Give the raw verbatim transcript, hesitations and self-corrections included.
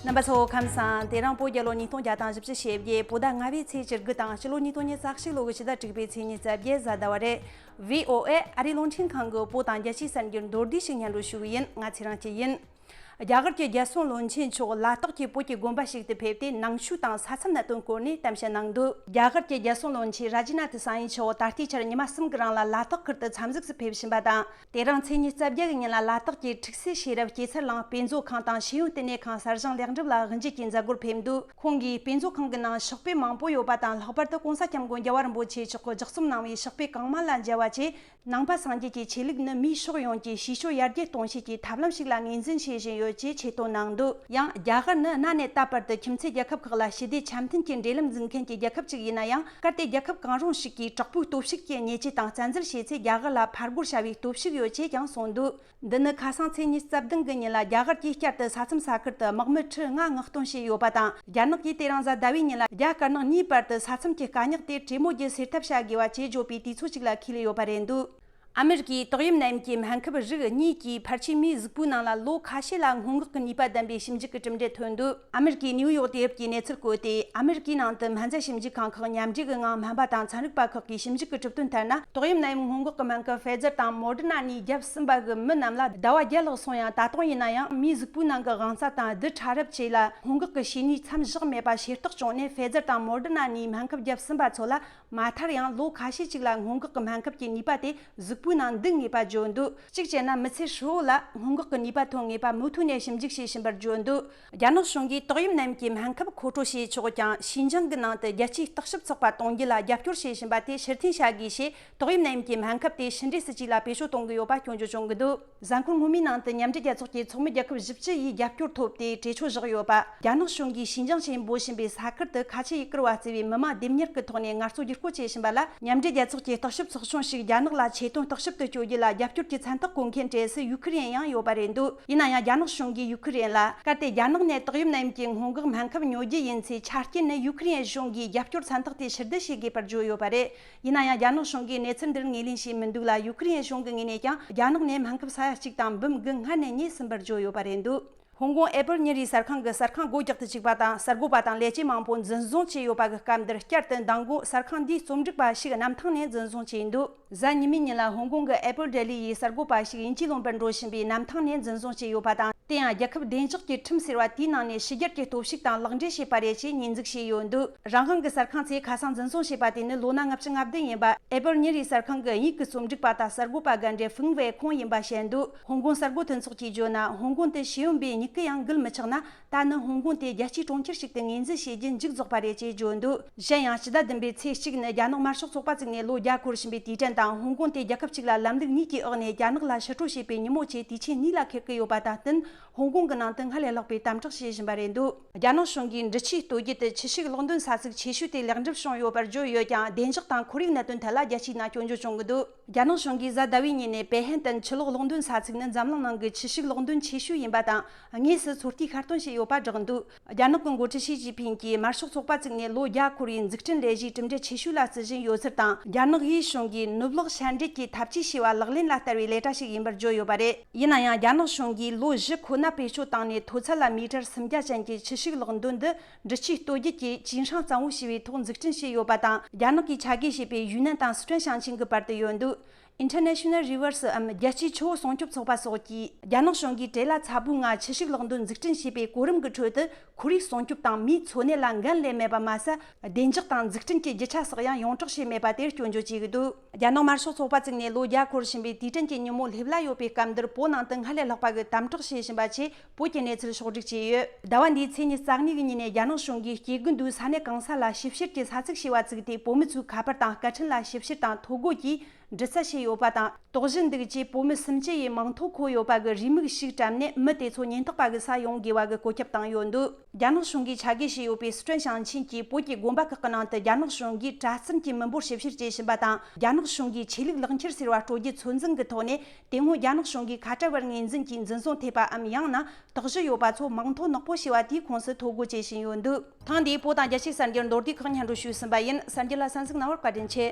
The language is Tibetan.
རྣམ་པ་ཚོ་ཁམས་བཟང་། དེ་རིང་བོད་རྒྱལ་ལོ་ཉིས་སྟོང་བརྒྱ་དང་བཞི་བཅུ་ཞེ་བརྒྱད། བོད་ཟླ་ལྔ་པའི་ཚེས་བཅུ་དགུ་དང་སྤྱི་ལོ་ཉིས་སྟོང་ཉི་ཤུ་རྩ་གཅིག་ལོ་གི་ཕྱི་ཟླ་དྲུག་པའི་ཚེས་ཉི་ཤུ་རྩ་བརྒྱད་གཟའ་ཟླ་བ་རེད། བྷི་ཨོ་ཨེ་ཨ་རིའི་རླུང་འཕྲིན་ཁང་གི་བོད་དང་རྒྱལ་སྤྱིའི་གསར་འགྱུར་མདོར་བསྡུས་ཤིག་སྙན་སྒྲོན་ཞུ་གི་ཡིན། ང་ཚེ་རིང་སྐྱིད་ཡིན། རྒྱ་གར་གྱི་རྒྱལ་སྲུང་བློན་ཆེན་མཆོག་ལ་དྭགས་ཀྱི་བོད་ཀྱི་དགོན་པ་ཞིག་ཏུ་ཕེབས་ཏེ་ནང་ཆོས་དང་ས་མཚམས་གནད་དོན་སྐོར་ནས་གཏམ་བཤད་གནང་འདུག་རྒྱ་གར་གྱི་རྒྱལ་སྲུང་བློན་ཆེན་ར་ཇི་ན་ཐི་སཱ་ཡི་མཆོག་ད་ལྟའི་ཆར་ཉི་མ་གསུམ་གྱི་རིང་ལ་ལ་དྭགས་ཁུལ་དུ་འཚམས་གཟིགས་སུ་ཕེབས་བཞིན་པ་དང་། དེ་རིང་ཚེས་ཉི་ཤུ་རྩ་བརྒྱད་ཀྱི་ཉིན་ལ་ལ་དྭགས་ཀྱི་ཁྲུག་སེ་ཤེས་རབ་སྐྱེད་ཚལ་གླིང་དཔེ་མཛོད་ཁང་དང་ཤེས་ཡོན་བསྟི་གནས་ཁང་གསར་བཞེངས་ལེགས་འགྲུབ་ལ་དབུ་འབྱེད་ཀྱི་མཛད་སྒོར་ཕེབས་འདུག་ཁོང་གིས་དཔེ་མཛོད་ཁང་གི་ནང་ཕྱག་དཔེ་མང་པོ་ཡོད་པ་དང་། ལྷག་པར་དུ་༸གོང་ས་༸སྐྱབས་མགོན་རྒྱལ་བ་རིན་པོ་ཆེ་མཆོག་གིས་ལྗགས་རྩོམ་གནང་བའི་ཕྱག་དཔེ་གང་མང་ལ་མཇལ་བ་བཅས། ནང་པ་སངས་རྒྱས་ཀྱི་ཆོས་ལུགས་ནི་མིའི་ཕྱོགས་ཡོངས་ཀྱི་ཤེས་སྤྱོད་ཡར་རྒྱས་གཏོང་བྱེད་ཀྱི་ཐབས་ལམ་ཞིག་ལ་ངོས་འཛིན་བྱེད་བཞིན་ཡོད་ཅེས་ཆེ་མཐོང་གནང་འདུག་ཡང་རྒྱ་གར་ནི་གནའ་ནས་ད་བར་དུ་ཁྱིམ་མཚེས་རྒྱལ་ཁབ་ཁག་ལ་ཞི་བདེ་འཆམ་མཐུན་གྱི་འབྲེལ་ལམ་འཛིན་མཁན་གྱི་རྒྱལ་ཁབ་ཅིག་ཡིན་ན་ཡང་། གལ་ཏེ་རྒྱལ་ཁབ་གང་རུང་ཞིག་གིས་དྲག་པོའི་སྟོབས་ཤུགས་ཀྱི་ཉེས་ཆད་དང་བཙན་འཛུལ་བྱས་ཚེ། རྒྱ་གར་ལ་ཕར་རྒོལ་བྱ་བའི་སྟོབས་ཤུགས་ཡོད་ཅེས་ཀྱང་གསུངས་འདུག་འདི་ནི་ཁ་སང་ཚེས་ཉི་ཤུ་རྩ་བདུན་གྱི་ཉིན་ལ་རྒྱ་གར་གྱིས་བསྐྱར་དུ་ས་མཚམས་ས་ཁུལ་དུ་དམག་མི་ཁྲི་ལྔ་མངགས་གཏོང་བྱས་ཡོད་པ་དང་། རྒྱ་ནག་གིས་དེ་རིང་གཟའ་ཟླ་བའི་ཉིན་ལ་རྒྱ་དཀར་ནག་གཉིས་བར་དུ་ས་མཚམས་ཀྱི་དཀའ་རྙོག་དེ་གྲོས་མོལ་གྱིས་སེལ་ཐབས་བྱ་དགོས་པ་བཅས་བརྗོད་པའི་དུས་ཚོད་ཅིག་ལ་འཁེལ་ཡོད་པ་རེད་འདུག་ཨ་མེ་རི་ཀའི་ཏོག་དབྱིབས་ནད་ཡམས་ཀྱི་སྨན་ཁབ་རིགས་གཉིས་ཀྱིས་ཕལ་ཆེར་མིའི་གཟུགས་པོའི་ནང་ལ་ལོ་ཁ་ཤས་ལ་སྔོན་འགོག་གི་ནུས་པ་ལྡན་པའི་ཞིབ་འཇུག་གི་གྲུབ་འབྲས་ཐོན་འདུག་ཨ་མེ་རི་ཀའི་ནིའུ་ཡོག་དུས་དེབ་ཀྱིས་གནས་ཚུལ་བཀོད་དེ། ཨ་མེ་རི་ཀའི་ནང་དུ་སྨན་རྫས་ཞིབ་འཇུག་ཁང་ཁག་མཉམ་འབྲེལ་གྱི་ངང་སྨན་པ་དང་ཚན་རིག་པ་ཁག་གིས་ཞིབ་འཇུག་གི་གྲུབ་དོན་ལྟར་ན། ཏོག་དབྱིབས་ནད་ཡམས་སྔོན་འགོག་གི་སྨན་ཁབ་ཕེ་ཛར་དང་མོ་ཌར་ན་གཉིས་བརྒྱབ་ཟིན་པ་གི་མི་རྣམས་ལ་ཟླ་བ་བརྒྱད་ལྷག་སོང་ཡང་། ད་དུང་ཡིན་ན་ཡང་མིའི་གཟུགས་པོའི་ནང་གི་དབང་རྩ་དང་རྡུལ་ཕྲ་རབ་བཅས་ལ་སྔོན་འགོག་གི་བྱེད་ནུས་མཚམས་བཞག་མེད་པ་ཤེས་རྟོགས་བྱུང་ནས། ཕེ་ཛར་དང་མོ་ཌར་ན་གཉིས་སྨན་ཁབ་བརྒྱབ་ཟིན་པ་ཚོ་ལ། མ་མཐར་ཡང་ལོ་ཁ་ཤས་ཅིག་ལ་སྔོན་འགོག་གི་སྨན་ཁབ་ཀྱི་ནུས་པ་དེ་གཟུགས་པོའི་ནང་འདུ་ངེས་པ་བརྗོད་འདུག་གཅིག་བྱས་ན་མི་ཚེ་ཧྲིལ་བོ་ལ་སྔོན་འགོག་གི་ནུས་པ་ཐོན་ངེས་པ་མུ་མཐུད་ནས་ཞིབ་འཇུག་བྱེད་བཞིན་པར་བརྗོད་འདུག་རྒྱ་ནག་གཞུང་གིས་ཏོག་དབྱིབས་ནད་ཡམས་ཀྱི་སྨན་ཁབ་མཁོ་སྤྲོད་བྱས་ཆོག་ཀྱང་། ཞིན་ཅང་གི་ནང་དུ་རྒྱལ་སྤྱིའི་བརྟག་ཞིབ་ཚོགས་པ་གཏོང་རྒྱུ་ལ་རྒྱབ་སྐྱོར་བྱེད་བཞིན་པ་དེ་ཕྱིར་འཐེན་བྱ་དགོས་ཞེས། ཏོག་དབྱིབས་ནད་ཡམས་ཀྱི་སྨན་ཁབ་དེ་ཕྱི་འབྲེལ་སྲིད་ཇུས་ལ་བེད་སྤྱོད་གཏོང་གི་ཡོད་པ་སྐྱོན་བརྗོད་བྱུང་གི་འདུག་གཟའ་འཁོར་སྔོན་མའི་ནང་དུ་མཉམ་འབྲེལ་རྒྱལ་ཚོགས་ཀྱི་ཚོགས་མི་རྒྱལ་ཁབ་བཞི་བཅུ་ཡིས་རྒྱབ་སྐྱོར་ཐོབ་སྟེ་གྲོས་ཆོད་བཞག་ཡོད་པ། རྒྱ་ནག་གཞུང་གིས་ཞིན་ཅང་ཞེས་འབོད་བཞིན་པའི་ས་ཁུལ་དུ་ཁ་ཆེ་ཡུ་གུར་བ་གཙོས་པའི་མི་མང་སྡེབ་གཉེར་གྱི་ཐོག་ནས་ངལ་རྩོལ་བསྒྱུར་བཀོད་བྱེད་བཞིན་པ་ལ། མཉམ་འབྲེལ་རྒྱལ་ཚོགས་ཀྱི་བརྟག་ཞིབ་ཚོགས་ཆུང་ཞིག་རྒྱ་ནག་ལ་ཆེད་དོན་བརྟག་ཞིབ་ཏུ་བསྐྱོད་རྒྱུ་ལ་རྒྱབ་སྐྱོར་གྱི་མཚན་རྟགས་བཀོད་མཁན་གྲས་སུ་ཡུ་ཁུ་རེན་ཡང་ཡོད་པ་རེད་འདུག་ཡིན་ན་ཡང་རྒྱ་ནག་གཞུང་གིས་ཡུ་ཁུ་རེན་ལ། གལ་ཏེ་རྒྱ་ནག་ནས་ཏོག་དབྱིབས་ནད་ཡམས་ཀྱི་སྔོན་འགོག་སྨན་ཁབ་ཉོ་རྒྱུ་ཡིན་ཚེ། ཆ་རྐྱེན་ནི་ཡུ་ཁུ་རེན་གཞུང་གིས་རྒྱབ་སྐྱོར་མཚན་རྟགས་དེ་ཕྱིར་བསྡུ་བྱེད་དགོས་པར་བརྗོད་ཡོད་པ་རེད། ཡིན་ན་ཡང་རྒྱ་ནག་གཞུང་གིས་གནས་ཚུལ་འདིར་ངོས་ལེན་བྱས་མི་འདུག་ལ། ཡུ་ཁུ་རེན་གཞུང་གི་ངོས་ནས་ཀྱང་རྒྱ་ནག་ནས་སྨན་ཁབ་ས་ཡ་གཅིག་དང་འབུམ་དགུ་སྔར་ནས་ཉོས་ཟིན་པར་བརྗོད་ཡོད་པ་རེད་འདུག་ཧོང་ཀོང་ཨེ་པོལ་ཉིན་རེའི་གསར་ཁང་གི་གསར་ཁང་སྒོ་རྒྱག་ཏུ་བཅུག་པ་དང་། གསར་འགོད་པ་དང་ལས་བྱེད་མང་པོ་འཛིན་བཟུང་བྱས་ཡོད་པ་གི་སྐབས་འདིར། བསྐྱར་དུ་མདང་དགོང་གསར་ཁང་འདིའི་རྩོམ་སྒྲིག་པ་ཞིག་གནམ་ཐང་ནས་འཛིན་བཟུང་བྱས་འདུག་གཟའ་ཉི་མའི་ཉིན་ལ་ཧོང་ཀོང་གི་ཨེ་པོལ་ཌེ་ལི་ཡི་གསར་འགོད་པ་ཞིག་དབྱིན་ཇིའི་ལུང་པར་འགྲོ་བཞིན་པའི་གནམ་ཐང་ནས་འཛིན་བཟུང་བྱས་ཡོད་པ་དང་། དེ་ཡང་རྒྱལ་ཁབ་བདེ་འཇགས་ཀྱི་ཁྲིམས་ཟེར་བ་དེའི་ནང་ནས་ཕྱི་རྒྱལ་གྱི་སྟོབས་ཤུགས་དང་ལག་འབྲེལ་བྱས་པ་རེད་ཅེས་ཉེས་འཛུགས་བྱས་ཡོད་འདུག་རང་དབང་གི་གསར་ཁང་ཚོས་ཁ་སང་འཛིན་བཟུང་བྱས་པ་དེ་ནི་ལོ་ན་ལྔ་བཅུ་ང་བདུན་ཡིན་པ། ཨེ་པོལ་ཉིན་རེའི་གསར་ཁང་གི་དབྱིན་ཡིག་གི་རྩོམ་སྒྲིག་པ་དང་གསར་འགོད་པ་རྒན་གྲས་ཧྥུང་ཝེ་ཁོང་ཡིན་པ་བཤད་འདུག་ཧོང་ཀོང་གསར་འགོད་མཐུན་ཚོགས་ཀྱིས་བརྗོད་ན། ཧོང་ཀོང་དུ་ཤེས་ཡོན་པའི་མྱུ་གུ་ཡང་འགུལ་མི་ཆགས་ན། ད་ནི་ཧོང་ཀོང་དེ་རྒྱལ་སྤྱིའི་གྲོང་ཁྱེར་ཞིག་ཏུ་ངོས་འཛིན་བྱེད་རྒྱུ་མཇུག་རྫོགས་པ་རེད་ཅེས་བརྗོད་འདུག་གཞན་ཡང་། ཕྱི་ཟླ་བདུན་པའི་ཚེས་གཅིག་ནི་རྒྱ་ནག་དམར་ཤོག་ཚོགས་པ་བཙུགས་ནས་ལོ་བརྒྱ་འཁོར་བཞིན་པའི་དུས་དྲན་དང་། ཧོང་ཀོང་དེ་རྒྱལ་ཁབ་གཅིག་ལ་ལམ་ལུགས་གཉིས་ཀྱི་འོག་ནས་རྒྱ་ནག་ལ་ཕྱི་དྲོ་བྱེད་པའི་ཉིན་མོ་བཅས་དུས་ཆེན་གཉིས་ལ་འཁེལ་གྱི་ཡོད་པ་དང་བསྟུན། ཧོང་ཀོང་གི་ནང་དུ་སྔར་ལས་ལྷག་པའི་དམ་དྲག་བྱེད་བཞིན་པ་རེད་འདུག་རྒྱ་ནག་གཞུང་གིས་འབྲི་ཆུའི་སྟོད་རྒྱུད་དུ་ཆུ་ཤུགས་གློག་འདོན་ས་ཚིགས་ཆེ་ཤོས་དེ་ལེགས་འགྲུབ་བྱུང་ཡོད་པར་བརྗོད་ཡོད་ཀྱང་། བདེ་འཇགས་དང་ཁོར་ཡུག་གནད་དོན་ཐད་ལ་རྒྱལ་སྤྱིའི་ནང་སྐྱོན་བརྗོད་བྱུང་གི་འདུག་རྒྱ་ནག་གཞུང་གིས་གཟའ་ཟླ་བའི་ཉིན་ནས་པེ་ཧན་ཏན་ཆུ་གློག་གློག་འདོན་ས་ཚིགས་ནི་འཛམ་གླིང་ནང་གི་ཆུ་ཤུགས་གློག་འདོན་ཆེ་ཤོས་ཡིན་པ་དང་། དངོས་སུ་ཚོད་ལྟའི་ཤར་བསྟོད་བྱས་ཡོད་པ་བསྒྲགས་འདུག་རྒྱ་ནག་གི་འགོ་ཁྲིད་ཞི་ཅིན་ཕིང་གིས་དམར་ཤོག་ཚོགས་པ་བཙུགས་ནས་ལོ་བརྒྱ་འཁོར་བའི་འཛུགས་སྐྲུན་ལས་གཞིའི་གྲུབ་འབྲས་ཆེ་ཤོས་ལ་བརྩི་བཞིན་ཡོད་ཚུལ་དང་། རྒྱ་ནག་དབུས་གཞུང་གིས་ནུབ་ལོགས་ཤར་འདྲེས་ཀྱི་འཐབ་ཇུས་ཞེས་པ་ལག་ལེན་ལ་བསྟར་བའི་ལས་གྲྭ་ཞིག་ཡིན་པར་བརྗོད་ཡོད་པ་རེད། ཡིན་ན་ཡང་། རྒྱ་ནག་གཞུང་གིས་ལོ་བཞི་ཁོ་ན་བེད་སྤྱོད་བཏང་ནས། མཐོ་ཚད་ལ་མི་ཊར་སུམ་བརྒྱ་ཅན་གྱི་ཆུ་ཤུགས་གློག་འདོན་འདི་འབྲི་ཆུའི་སྟོད་རྒྱུད་ཀྱི་ཅིན་ཧྲང་གཙང་བོ་ཞེས་པའི་ཐོག་འཛུགས་སྐྲུན་བྱས་ཡོད་པ་དང་། རྒྱ་ནག་གིས་ཆ་བགོས་བྱས་པའི་ཡུན་ནན་དང་སི་ཁྲོན་ཞིང་ཆེན་གྱི་བར་དུ་ཡོད་འདུག International Rivers འམ་རྒྱལ་སྤྱིའི་ཆུ་བོ་སྲུང་སྐྱོབ་ཚོགས་པ་སོགས་ཀྱིས། རྒྱ་ནག་གཞུང་གིས་བྲེལ་བ་ཚ་པོའི་ངང་ཆུ་ཤུགས་གློག་འདོན་འཛུགས་སྐྲུན་བྱས་པའི་གོ་རིམ་གྱི་ཁྲོད་དུ། ཁོར་ཡུག་སྲུང་སྐྱོབ་དང་མིའི་འཚོ་གནས་ལ་འགན་ལེན་མེད་པ་མ་ཟད། བདེ་འཇགས་དང་འཛུགས་སྐྲུན་གྱི་རྒྱུ་ཆ་སོགས་ཡང་ཡོངས་གྲགས་བྱས་མེད་པ་དེར་སྐྱོན་བརྗོད་བྱེད་ཀྱི་འདུག་རྒྱ་ནག་དམར་ཤོག་ཚོགས་པ་བཙུགས་ནས་ལོ་བརྒྱ་འཁོར་བཞིན་པའི་དུས་དྲན་གྱི་ཉིན་མོ་སླེབས་ལ་ཡོད་པའི་སྐབས་འདིར། བོད་ནང་དུ་སྔར་ལས་ལྷག་པ་གི་དམ་དྲག་བྱེད་བཞིན་པ་ཆེད། བོད་ཀྱི་གནས་ཚུལ་ཕྱོགས་བསྒྲིགས་བྱས་ཡོད། ཟླ་བ་འདིའི་ཚེས་ཉི་ཤུ་རྩ་གཉིས་ཀྱི་ཉིན་ནས་རྒྱ་ནག་གཞུང་གིས་སྐྱེ་རྒུ་མདོའི་ས་གནས་གང་ས་ལ་ཞིབ་བཤེར་གྱི་ས་ཚིགས་ཞེས་པ་བཙུགས་ཏེ། བོད་མི་ཚོའི་ཁ་པར་དང་སྐད་འཕྲིན་ལ་ཞིབ་བཤེར་དང་ཐོ་འགོད་ཀྱིས་འདྲི་རྩད་བྱས་ཡོད་པ་དང་། དོགས་གཞི་འདུག་ཅེས་བོད་མི་སུམ་ཅུ་ཡིས་མིང་ཐོ་འཁོད་ཡོད་པ་གི་རེའུ་མིག་ཞིག་བཀྲམ་ནས། མི་དེ་ཚོ་ཉེན་རྟོག་པ་གི་ས་ཡོང་དགོས་པ་གི་བཀོད་ཁྱབ་བཏང་ཡོད་འདུག་རྒྱ་ནག་གཞུང་གིས་ཆ་བགོས་བྱས་ཡོད་པའི་སི་ཁྲོན་ཞིང་ཆེན་གྱི་བོད་ཀྱི་དགོན་པ་ཁག་གི་ནང་དུ། རྒྱ་ནག་གཞུང་གིས་གྲྭ་བཙུན་གྱི་མི་འབོར་ཞིབ་བཤེར་བྱེད་བཞིན་པ་དང་། རྒྱ་ནག་གཞུང་གིས་ཆོས་ལུགས་ལག་འཁྱེར་ཟེར་བ་སྤྲོད་རྒྱུ་ཚོད་འཛིན་གྱི་ཐོག་ནས། དེ་སྔོན་རྒྱ་ནག་གཞུང་གིས་ཁ་བྲལ་བར་ངོས་འཛིན་གྱིས་འཛིན་བཟུང་ཐེབས་པའམ། ཡང་ན་དོགས་གཞི་ཡོད་པ་ཚོ་མིང་ཐོ་ནག་པོ་ཞེས་པ་དེའི་ཁོངས་སུ་ཐོ་འགོད་བྱེད་བཞིན་ཡོད་འདུག་ཐེངས་འདིའི་བོད་དང་རྒྱལ་སྤྱིའི་གསར་འགྱུར་མདོར་བསྡུས་ཁག་སྙན་སྒྲོན་ཞུས་ཟིན་པ་ཡིན། གསར་འགྱུར་ལ་གསན་གཟིགས་གནང་བར་བཀའ་དྲིན་ཆེ།